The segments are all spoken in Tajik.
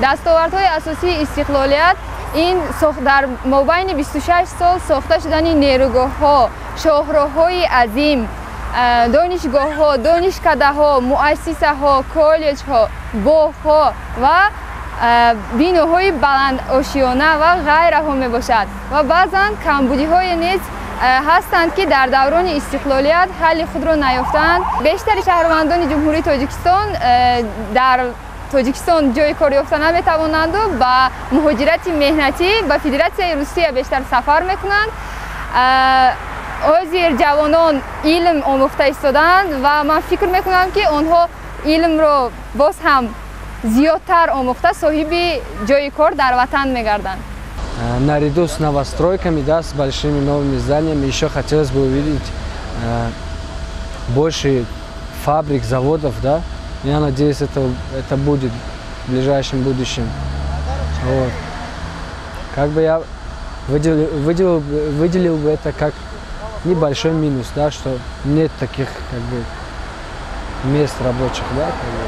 Дастовардҳои асосии истиқлолият ин дар мобайни 26 сол сохта шудани нерӯгоҳҳо, шоҳроҳҳои азим, донишгоҳҳо, донишкадаҳо, муассисаҳо, коллеҷҳо, боғҳо ва биноҳои баландошёна ва ғайраҳо мебошад. Ва баъзан камбудиҳое низ ҳастанд, ки дар даврони истиқлолият ҳалли худро наёфтаанд. Бештари шаҳрвандони Ҷумҳурии Тоҷикистон дар Тоҷикистон ҷои кор ёфта наметавонанду ба муҳоҷирати меҳнатӣ ба Федератсияи Русия бештар сафар мекунанд. Ҳозир ҷавонон илм омӯхта истодаанд ва ман фикр мекунам, ки онҳо илмро боз ҳам зиёдтар омӯхта, соҳиби ҷои кор дар ватан мегарданд. Наряду с новостройками, да, с большими новыми зданиями, еще хотелось бы увидеть больше фабрик, заводов, да. Я надеюсь, это будет в ближайшем будущем. Вот. Как бы я выделил бы это как небольшой минус, да, что нет таких, как бы, мест рабочих, да, как бы,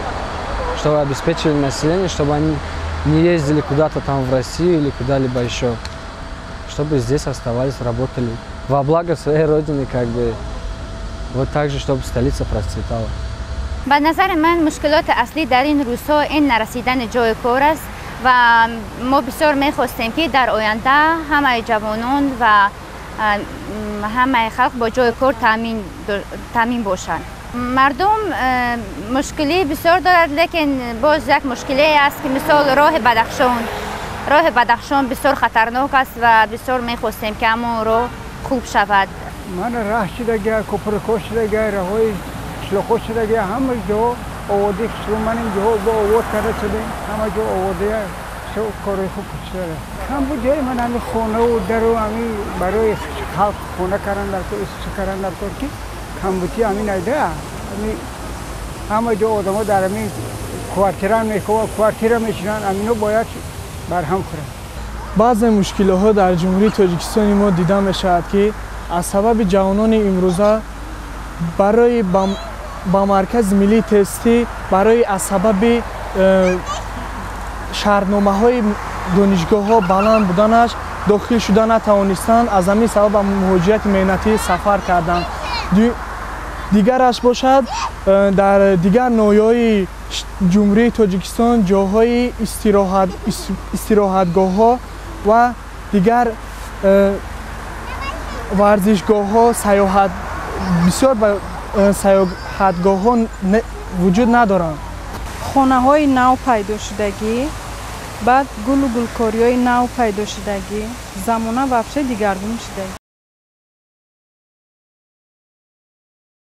чтобы обеспечили население, чтобы они не ездили куда-то там в Россию или куда-либо еще, чтобы здесь оставались, работали во благо своей родины, как бы, вот так же, чтобы столица процветала. Ба назари ман, мушкилоти аслӣ дар ин рӯзҳо ин нарасидани ҷои кор аст ва мо бисёр мехостем, ки дар оянда ҳамаи ҷавонон ва ҳамаи халқ бо ҷои кор таъмин бошанд. Мардум мушкилӣ бисёр дорад, лекин боз як мушкиле аст, ки мисол роҳи Бадахшон бисёр хатарнок аст ва бисёр мехостем, ки ҳамон роҳ хуб шавад. Мана, раҳ шудага, кӯпрукҳо шудага, роҳҳои қишлоқҳо шудага, ҳама ҷо оводи қишлоқ. Ман ин ҷоҳо бо овод карда шудем, ҳама ҷо оводия, кори хуб шуда. Камбудиҳои ман ҳами хонаву дару, ҳами барои халқ хона кардан дар кор, истиса кардан дар кор, ки камбудӣ ҳамин айда. Ҳами ҳама ҷо одамо дар ҳамин квартира мехоҳ, квартира мешинанд, ҳамино бояд барҳам хӯранд. Баъзе мушкилиҳо дар Ҷумҳурии Тоҷикистони мо дида мешавад, ки аз сабаби ҷавонони имрӯза барои ба Маркази миллии тестӣ, барои аз сабаби шартномаҳои донишгоҳҳо баланд буданаш дохил шуда натавонистанд, аз ҳамин сабаб ба муҳоҷирати меҳнатӣ сафар карданд. Дигараш бошад, дар дигар ноҳияҳои Ҷумҳурии Тоҷикистон ҷойҳои истироҳатгоҳҳо ва дигар варзишгоҳҳо, саёҳат бисёр саёҳатгоҳҳо вуҷуд надоранд. Хонаҳои нав пайдо шудагӣ, баъд гулу гулкориҳои нав пайдо шудагӣ, замона вообще дигаргун шудагӣ.